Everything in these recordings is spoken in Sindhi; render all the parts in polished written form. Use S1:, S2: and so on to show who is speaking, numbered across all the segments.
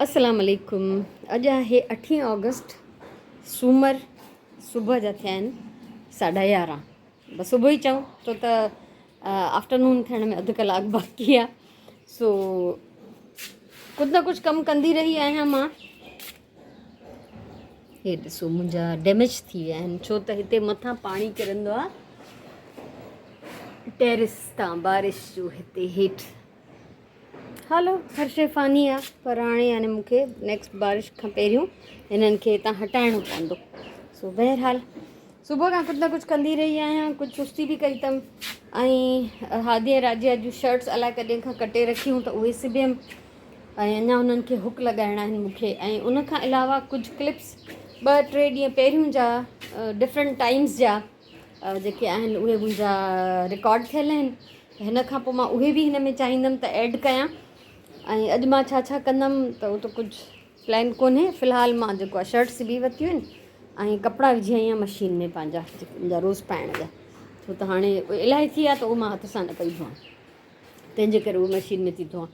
S1: السلام عليڪم اڄ آهي اٺين آگسٽ سومر صبح جا ٿيا آهن ساڍا يارهن بس صبح ئي چئون ڇو ته آفٽرنون ٿيڻ ۾ اڌ ڪلاڪ باقي آهي سو ڪجهه نه ڪجهه ڪم ڪندي رهي آهيان مان هي ڏسو منهنجا ڊيميج ٿي ويا آهن ڇو ته هتي مٿان پاڻي ڪرندو آهي ٽيرس تان بارش جو هتي هيٺ هلو هر شي فاني آ پر هاڻي يعني مون کي نيڪسٽ بارش کان پهريون هنن کي هتان هٽائڻو پوندو سو بهرحال صبح کان ڪجهه نه ڪجهه ڪندي رهي آهيان ڪجهه سستي به ڪئي اٿم ۽ هادي ۽ راجيا جون شرٽس الائي ڪڏهن کان ڪٽي رکيون ته اهي سبيم ۽ اڃا انهن کي هڪ لڳائڻا آهن مون کي ۽ ان کان علاوه ڪجهه ڪلپس ٻه ٽي ڏينهن پهريون جا ڊفرنٽ ٽائمز جا جيڪي آهن اهي منهنجا رڪارڊ ٿيل آهن هن کان پوء مان اهي به هن ۾ چاهيندم ته ايڊ ڪيان ۽ اڄ مان ڇا ڇا ڪندم ته اهو ته ڪجهه پلان ڪونهي في الحال مان جيڪو آهي شرٽ سبي ورتيون آهن ۽ ڪپڙا وجهي آئي آهيان مشين ۾ پنهنجا جيڪي منهنجا روز پائڻ جا ڇو ته هاڻي الاهي ٿي ويا ته اهو مان هٿ سان نه پئي ڌوئان تنهن جي ڪري اهو مشين ۾ ٿي ڌوئان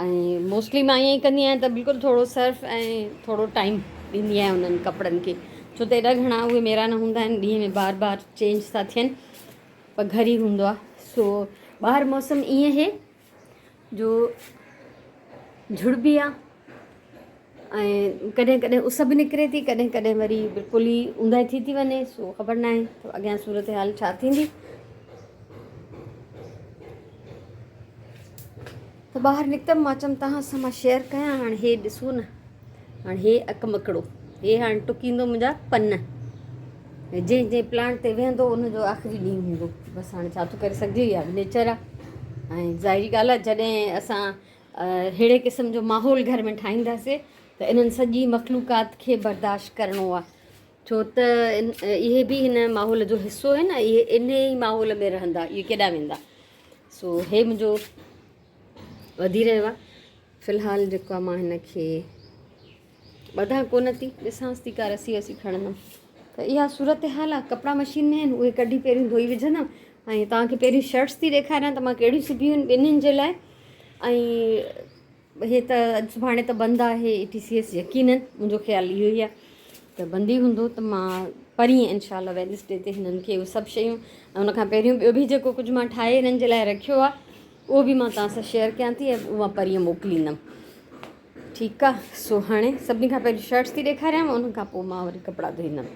S1: ۽ موسٽلي مان ائين ئي ڪندي آهيان ته بلڪل ٿورو سرف ۽ ٿورو ٽائيم ڏيندي آهيان انهن ڪپڙن کي ڇو ته ايڏا گهڻا اهي ميرا نه هوندا آهن ڏينهن ۾ بار بار چينج ٿا ٿين پر گهر ئي هوندو آهي سو ٻاهر موسم ائين آهي جو جھڙ به آهي ۽ ڪڏهن ڪڏهن اس به نڪري ٿي ڪڏهن ڪڏهن وري بلڪل ئي اونداهي ٿي ٿي وڃي سو خبر ناهي ته اڳيان صورتحال ڇا ٿيندي ته ٻاهر نڪتم مان چيم توهان سان مان شيئر ڪيان هاڻي هي ڏسو نه هاڻي هي اڪ مڪڙو هي هاڻي ٽڪيندو منهنجا پن جنهن جنهن پلانٽ تي ويهندو ان جو آخري ڏينهن هوندو بس هاڻي ڇا ٿو ڪري سگهجي اها به نيچر آهي ۽ ظاهري ڳالهه آهي جڏهن اسان ههڙي قسم جو ماحول گهر ۾ ٺاهينداسي ته انهن سڄي مخلوقات کي برداشت ڪرڻو آهي ڇو ته اهي به هن ماحول جو حصو آهن اهي ان ئي ماحول ۾ رهندا اهي ڪيڏانهن ويندا سو هي منهنجو وڌي رهيو آهي في الحال جيڪو آهي مان هن کي ٻڌان ڪونه ٿي ڏسانس ٿي ڪا رسي وسي کڻندم ته اها صورت حال آهي ڪپڙا مشين ۾ آهن اهي ڪڍي پهريون ڌوئي وجهندم ۽ توهان کي پهريون شرٽس ٿي ڏيکاريان ته مان ڪهڙيون سبيون آهن ٻنهين جي لاء ۽ هي ته اڄ سڀاڻي ته بند آهي اي ٽي سي ايس يقينن منهنجو خيال اهو ئي آهي ته بند ئي هوندو ته مان پرينء انشاء الله وينسڊي تي هنن کي اهي سڀ شيون ۽ ان کان پهريون ٻيو به جيڪو ڪجهه مان ٺاهي هنن جي لاء رکيو آهي اهو به مان توهان سان شيئر ڪيان ٿي ۽ اهو مان پرينء موڪليندم ٺيڪ آهي سو هاڻي سڀني کان پهريون شرٽس ٿي ڏيکاريان ان کان پوء مان وري ڪپڙا ڌوئيندم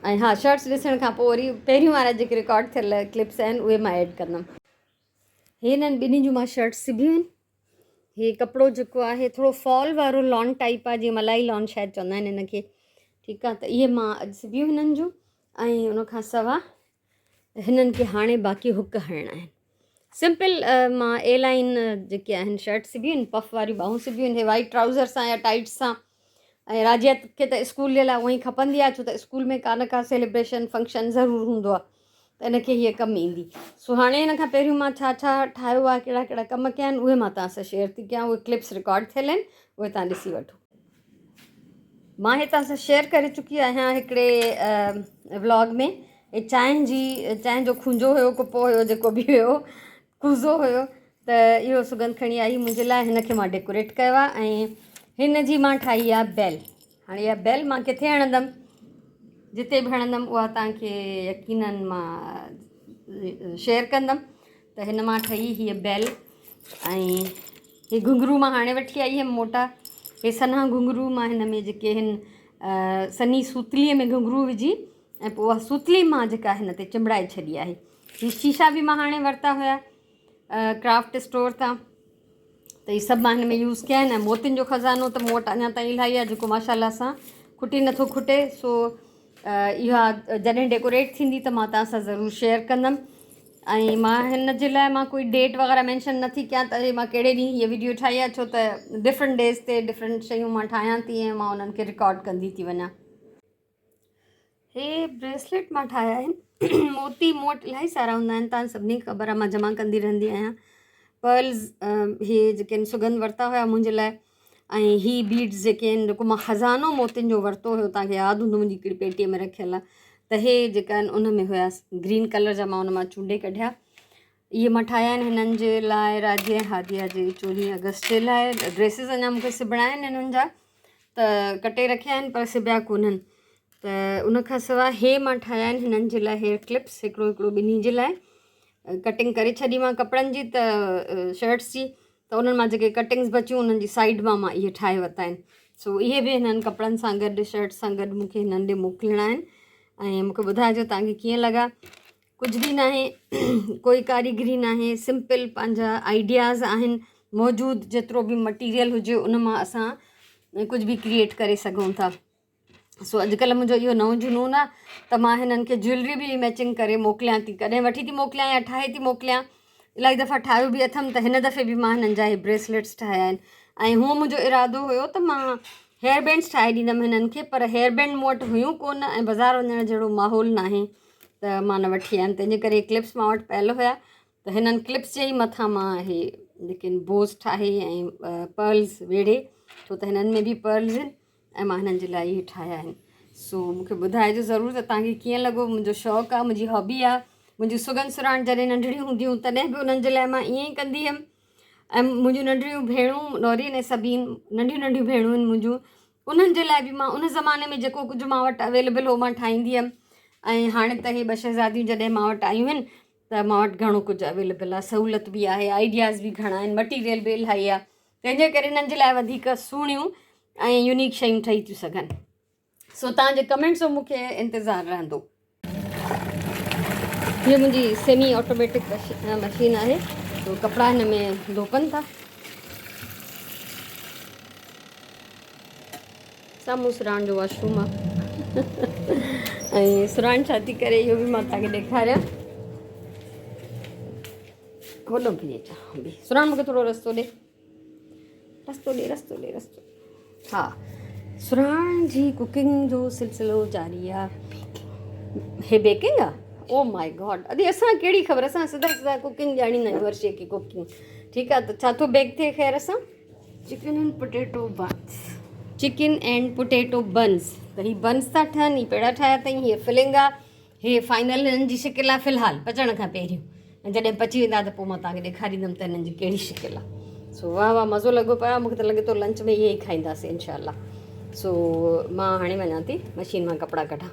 S1: ۽ ها شرٽس ڏسڻ کان پوء وري پهريون وارا جيڪي رڪارڊ ٿيل ڪلپس آهن اهي مان ايڊ ڪندم هي هنن ٻنهي جون مان شرٽس سبيون آهن هي ڪپڙو جيڪو آهي ٿورو فال وارو لان ٽائپ آهي جيئن ملائي لان شايد چوندا آهن هن کي ٺيڪ آهي ته اهي مان اڄ سبيون هنن جون ۽ ان کان سوا هنن کي هاڻي باقي هڪ هڻڻا آهن سمپل مان اي لائن جيڪي آهن شرٽ سبيون آهن پف واريون ٻانهون سبيون آهن هي وائٽ ٽرائوزر سان يا ٽائٽ سان ۽ راجيا کي ته اسڪول جي لاء اونئن ئي کپندي آهي ڇو ته اسڪول ۾ ڪا نه ڪا سيليبريشن فنڪشن ضرور هوندو آهي ته ان کي هيء ڪم ايندي. سو هاڻي هن کان پهريون مان ڇا ڇا ٺاهيو آهي، ڪهڙا ڪهڙا ڪم ڪيا آهن، اهي مان توهان سان شيئر ٿي ڪيان. اهي ڪلپس رڪارڊ ٿيل آهن، اهي توهان ڏسي وٺو. مان هي توهان سان شيئر ڪري چڪي آهيان هڪڙي ولاگ ۾ هي چانهه جي چانهه جو کونجو هيو ڪپو هيو جيڪو به هيو ڪوزو هيو ته اهو سڳنڌ کڻي آئي منهنجي لاء هن کي مان ڊيڪوريٽ ڪيو آهي ۽ هن جي مان ٺاهي آهي بيل هاڻي اها بيل مان ڪٿي هڻندم جتي به هڻندم اها توهان کي يقينن مان شيئر ڪندم ته هن مان ٺهي هيء بيل ۽ هي گهنگهرو مان هاڻي وٺي آئي هيم موٽا هي سنها گهنگهرو مان هن ۾ جيڪي هن سنهي سوتليء ۾ گهنگهرو وجهي ۽ پوء اها سوتلي مان جيڪا هن تي چنبڙائي ڇڏي آهي هي شيشا به مان هاڻي ورتا هيا ڪرافٽ اسٽور تان ته هي سڀ مان هن ۾ يوز ڪيا آهن ۽ موتين جو خزانو ته مون وٽ اڃا تائين الاهي آهي جيڪو ماشاء الله سان کٽي نٿو کٽي سو اها جڏهن ڊيڪوريٽ ٿيندي ته مان توهان سان ضرور شيئر ڪندم ۽ مان هن جي لاء مان ڪوئي ڊيٽ وغيره مينشن نٿي ڪيان ته مان ڪهڙي ڏينهن هيء ويڊيو ٺاهي آهي ڇو ته ڊفرنٽ ڊيز تي ڊفرنٽ شيون مان ٺاهيان ٿي ۽ مان انهن کي رڪارڊ ڪندي ٿي وڃان هي بريسليٽ مان ٺاهيا آهن موتي مون وٽ الاهي سارا هوندا آهن تان سڀني کي خبر آهي مان جمع ڪندي رهندي آهيان پرلز هي جيڪي آهن سڳنڌ ورتا هيا منهنجي لاء ۽ هي بيڊز جيڪي آهن جيڪو مان خزانو موتين جو ورتو هيو تان کي ياد هوندو منهنجي هڪڙي پيٽيء ۾ رکيل آهي ته هي جيڪا آهن ان ۾ هيا گرين ڪلر جا مان ان مان چونڊي ڪڍيا. اهي مان ٺاهيا آهن هنن جي لاء راجي ۽ هاديه جي چوڏهين آگسٽ جي لاء ڊريسز اڃا مونکي سبڻا آهن هنن جا ته ڪٽي رکيا آهن پر سبيا ڪونهن ته ان کان سواء هي مان ٺاهيا آهن هنن جي لاء هيئر ڪلپس هڪڙو هڪڙو ٻنهي جي لاء ڪٽنگ ڪري ڇڏي مان ڪپڙن جي ته شرٽس جي ته انهن مان جيڪي ڪٽنگس بچيون انهن جي سائيڊ مان مان اهي ٺاهي ورتا آهن سو اهي به هنن ڪپڙن سان گڏ شرٽ سان گڏ مون کي هنن ڏي موڪلڻا آهن ۽ مون کي ٻڌائجو توهان کي ڪيئن لڳا ڪجهه به ناهي ڪوئي ڪاريگري ناهي سمپل پنهنجا آئيڊياز آهن موجود جيترو به مٽيريل هجي ان مان اسان ڪجهه به ڪريئيٽ ڪري سگهون ٿا سو اڄڪلهه منهنجو اهو نئون جنون آهي ته مان هنن کي جيولري به ميچنگ ڪري موڪليان ٿي ڪڏهن وٺي ٿي موڪليان يا ٺاهي ٿي موڪليان الاهي دفعا ٺاهيو به اٿم ته هن دفعي به مان هنن جا هي بريسليٽس ٺاهيا آهن ۽ هونء منهنجو ارادو هيو ته مان هيئر بينڊس ٺاهي ڏيندم هنن کي پر هيئر بينڊ مون وٽ هيون ڪونه ۽ بازار وڃڻ جهڙو ماحول ناهي ته مان نه وٺي آيم تنهنجي ڪري ڪلپس مان وٽ پيل هيا ته هنن ڪلپس جي ئي مٿان مان هي جيڪي بوز ٺاهي ۽ پرلز ويڙهي ڇو ته هنن ۾ به پرلز آهن ۽ مان هنن جي لاء اهي ٺاهيا آهن سو مون کي ٻڌائجو ضرور ته توهان کي ڪيئن لڳو منهنجو شوق آهي منهنجي هابي آهي منهنجون سگن سراڻ جڏهن ننڍڙيون هونديون هيون تڏهن به انهن جي لاء مان ائين ئي ڪندي هيم ۽ منهنجون ننڍڙيون ڀيڻون نورين ۽ سبين ننڍيون ننڍيون ڀيڻون آهن منهنجون انهن جي لاء به مان ان زماني ۾ جيڪو ڪجهه مان وٽ اويليبل هو مان ٺاهيندي هيم ۽ هاڻي ته هي ٻه شهزاديون جڏهن مان وٽ آيون آهن ته مان وٽ گهڻو ڪجهه اويليبل آهي سهولت به آهي آئيڊياز به گهڻا آهن مٽيريل به الاهي آهي تنهن جي ڪري هنن جي لاء وڌيڪ سهڻيون ۽ يونيڪ شيون ٺهي ٿيون سگهن سو توهان جي ڪمينٽس جو مون کي انتظار رهندو. هي منهنجي سيمي آٽوميٽڪ مشين آهي سو ڪپڙا هن ۾ ڌوپن ٿا. سامهون سراڻ جو واش روم آ ۽ سراڻ ڇا ٿي ڪري اهو به مان توهان کي ڏيکاريان. هوڏو بيهي اچان سراڻ مون کي ٿورو رستو ڏي. رستو ڏي رستو ڏي رستو ها سرهاڻ جي ڪوڪنگ جو سلسلو جاري آ هي بيڪنگ آ او مائي گاڊ ادي اسان ڪهڙي خبر اسان سڌا سڌا ڪوڪنگ ڄاڻيندا آهيون هر شي کي ڪوڪنگ ٺيڪ آ ته ڇا ٿو بيڪ ٿئي خير سان
S2: chicken and potato buns
S1: chicken and potato buns ته هي بنس ٿا ٺهن هي پيڙا ٺاهيا اٿئي هي فلنگ آ هي فائنل هنن جي شڪل آهي في الحال پچڻ کان پهريون ۽ جڏهن پچي ويندا ته پوء مان توهان کي ڏيکاريندم ته هنن جي ڪهڙي شڪل آهي سو واهه واهه مزو لڳو پيو آهي مونکي ته لڳي ٿو لنچ ۾ اهي ئي کائينداسين انشاء الله سو مان هاڻي وڃان ٿي مشين مان ڪپڙا ڪڍان.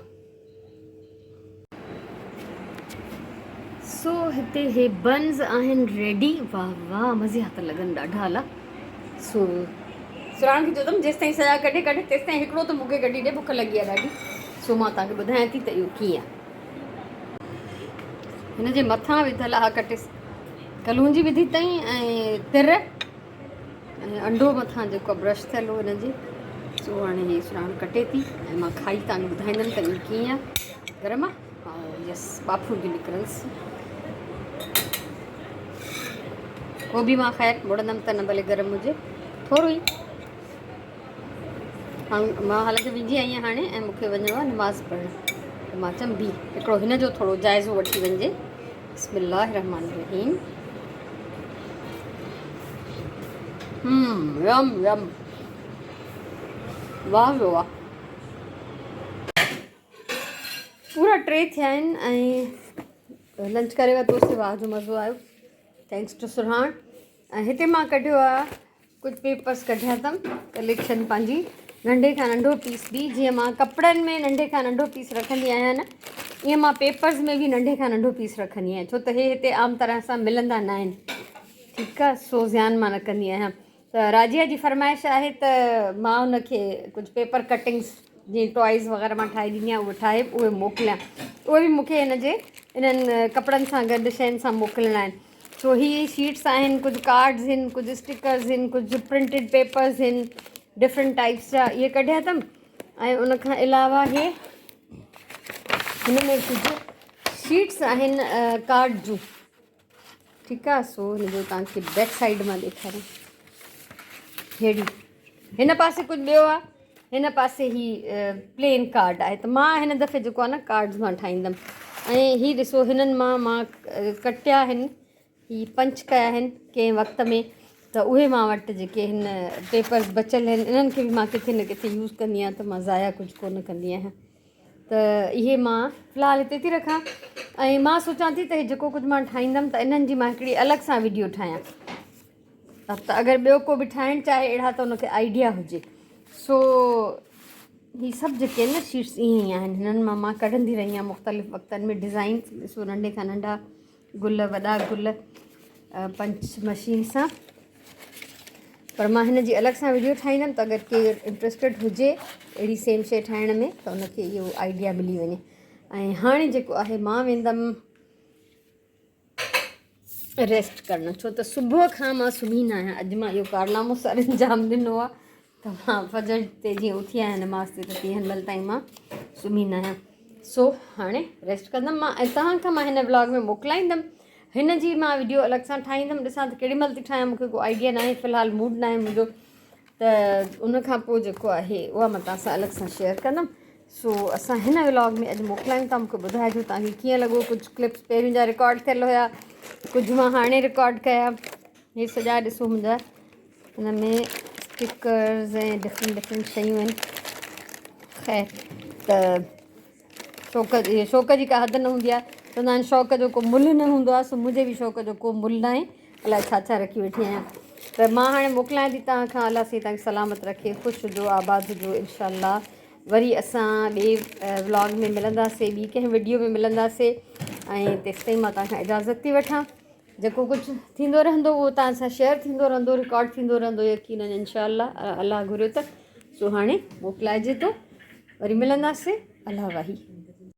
S1: سو هتي هي بنز آهن ريڊي واهه واهه مزي جا ٿا لڳن ڏاڍا الا سو سراڻ کي چيو اٿم جيستائين سڄا ڪڍي ڪڍ تيستائين هڪڙو ته مون کي ڪڍي ڏي بک لڳي آهي ڏاڍي سو مان توهان کي ٻڌايان ٿي ته اهو ڪيئن آهي هن جي مٿان وڌل آهي ڪٽيس ڪلونجي وڌي اٿئي ۽ تر ۽ انڊو مٿان جيڪو برش ٿيل هو هن جي سو هاڻي هي سراڻ ڪٽي ٿي ۽ مان کائي توهان کي ٻڌائيندم ته اهو ڪيئن آهي گرم آهي يس ٻاڦون ٿيون نڪرنس پوء به مان خير مڙندم ته نه ڀلي گرم هجي ٿورو ئي مان حالانڪه ويندي آئي آهيان هاڻي ۽ مونکي وڃڻو آهي نماز پڙهڻ ته مان چيم بي هڪڙو هن جو ٿورو جائزو وٺي وڃجي بسم الله الرحمن الرحيم هم يم يم واهه جو واهه پورا ٽي ٿيا آهن ۽ لنچ ڪري ورتوسي واهه جو مزو آيو thanks two Sohran ۽ هتي مان ڪڍيو آ ڪجهه پيپرس ڪڍيا اٿم ڪليڪشن پنهنجي ننڍي کان ننڍو پيس به جيئن مان ڪپڙن ۾ ننڍي کان ننڍو پيس رکندي آهيان نه ائين مان پيپرز ۾ به ننڍي کان ننڍو پيس رکندي آهيان ڇو ته هي هتي عام طرح سان ملندا نه آهن ٺيڪ آ سو زيان مان نه ڪندي آهيان ته راجيا جي فرمائش آهي ته مان ان کي ڪجهه پيپر ڪٽنگس جيئن ٽوائز وغيره مان ٺاهي ڏيندي آهيان اهي ٺاهي اهي موڪليان اهي به مون کي هن جي انهن ڪپڙن سان گڏ شين سان موڪلڻا آهن سو هي شيٽس آهن ڪجهه ڪارڊز آهن ڪجهه اسٽڪرز آهن ڪجهه پرنٽيڊ پيپرز آهن ڊفرنٽ ٽائپس جا اهي ڪڍيا اٿم ۽ ان کان علاوه هي هن ۾ ڪجهه شيٽس آهن ڪارڊ جون ٺيڪ آ سو هن جو توهان کي بيڪ سائيڊ مان ڏيکاريان هيڙي هن پاسي ڪجهه ٻيو آ هن پاسي هي پلين ڪارڊ آهي ته مان هن دفعي جيڪو آ نه ڪارڊز مان ٺاهيندم ۽ هي ڏسو هنن مان مان ڪٽيا آهن هي پنچ ڪيا آهن ڪنهن وقت ۾ ته اهي مان وٽ جيڪي هن پيپرز بچيل آهن انهن کي به مان ڪٿي نه ڪٿي يوز ڪندي آهيان ته مان ضايع ڪجهه ڪونه ڪندي آهيان. ته اهي مان في الحال هتي ٿي رکان ۽ مان سوچان ٿي ته جيڪو ڪجهه مان ٺاهيندم ته انهن جي مان هڪڙي الڳ سان ويڊيو ٺاهيان ته اگر ٻيو ڪو به ٺاهڻ چاهي اهڙا ته ان کي آئيڊيا هجي. سو هي سڀ جيڪي آهن نه شيٽس ائين ئي آهن هنن مان مان ڪڍندي رهي آهيان مختلف وقتن ۾ ڊزائنس ڏسو ننڍي کان ننڍا گل وڏا گل پنچ مشين سان پر مان هن جي الڳ سان ويڊيو ٺاهيندم ته اگر ڪير انٽرسٽيڊ هجي اهڙي سيم شي ٺاهڻ ۾ ته ان کي اهو آئيڊيا ملي وڃي ۽ هاڻي جيڪو آهي مان ويندم ريسٽ ڪرڻ ڇو ته صبح کان مان سمهي نه آهيان اڄ مان اهو ڪارنامو سر انجام ڏنو آهي ته مان فجر تي جيئن اٿي آهيان نماز تي ته تيئن هن مهل تائين مان سمهي نه آهيان سو هاڻي ريسٽ ڪندم مان ۽ توهان کان مان هن ولاگ ۾ موڪلائيندم هن جي مان ويڊيو الڳ سان ٺاهيندم ڏسان ته ڪهڙي مهل ٿي ٺاهيان مونکي ڪو آئيڊيا ناهي في الحال موڊ ناهي منهنجو ته ان کان پوء جيڪو آهي اها مان توهان سان الڳ سان شيئر ڪندم سو اسان هن ولاگ ۾ اڄ موڪلايون ٿا مونکي ٻڌائجو توهان کي ڪيئن لڳو ڪجهه ڪلپس پهريون جا رڪارڊ ٿيل هيا ڪجهه مان هاڻي رڪارڊ ڪيا هي سڄا ڏسو منهنجا هن ۾ اسٽڪرز ۽ ڊفرنٽ ڊفرنٽ شيون آهن خير ته شوق شوق جي ڪا حد نه هوندي آهي چوندا آهن شوق جو ڪو ملهه نه هوندو آهي سو منهنجي به شوق جو ڪو ملهه نه آهي الائي ڇا ڇا رکي ويٺي آهيان ته مان هاڻي موڪلايان ٿي توهان کان الله سائين توهان کي سلامت رکي خوش هجو آباد هجو انشاء الله وري اسان ٻئي ولاگ ۾ ملنداسي ٻي ڪنهن وڊيو ۾ ملنداسي ۽ تيستائين مان توهان کان اجازت ٿي وٺان جيڪو ڪجهه ٿيندو رهندو اهو توهان سان شيئر ٿيندو رهندو رڪارڊ ٿيندو رهندو يقينن انشاء الله الله گهريو ته سو هاڻي موڪلائجي ٿو وري ملنداسي الله واهي.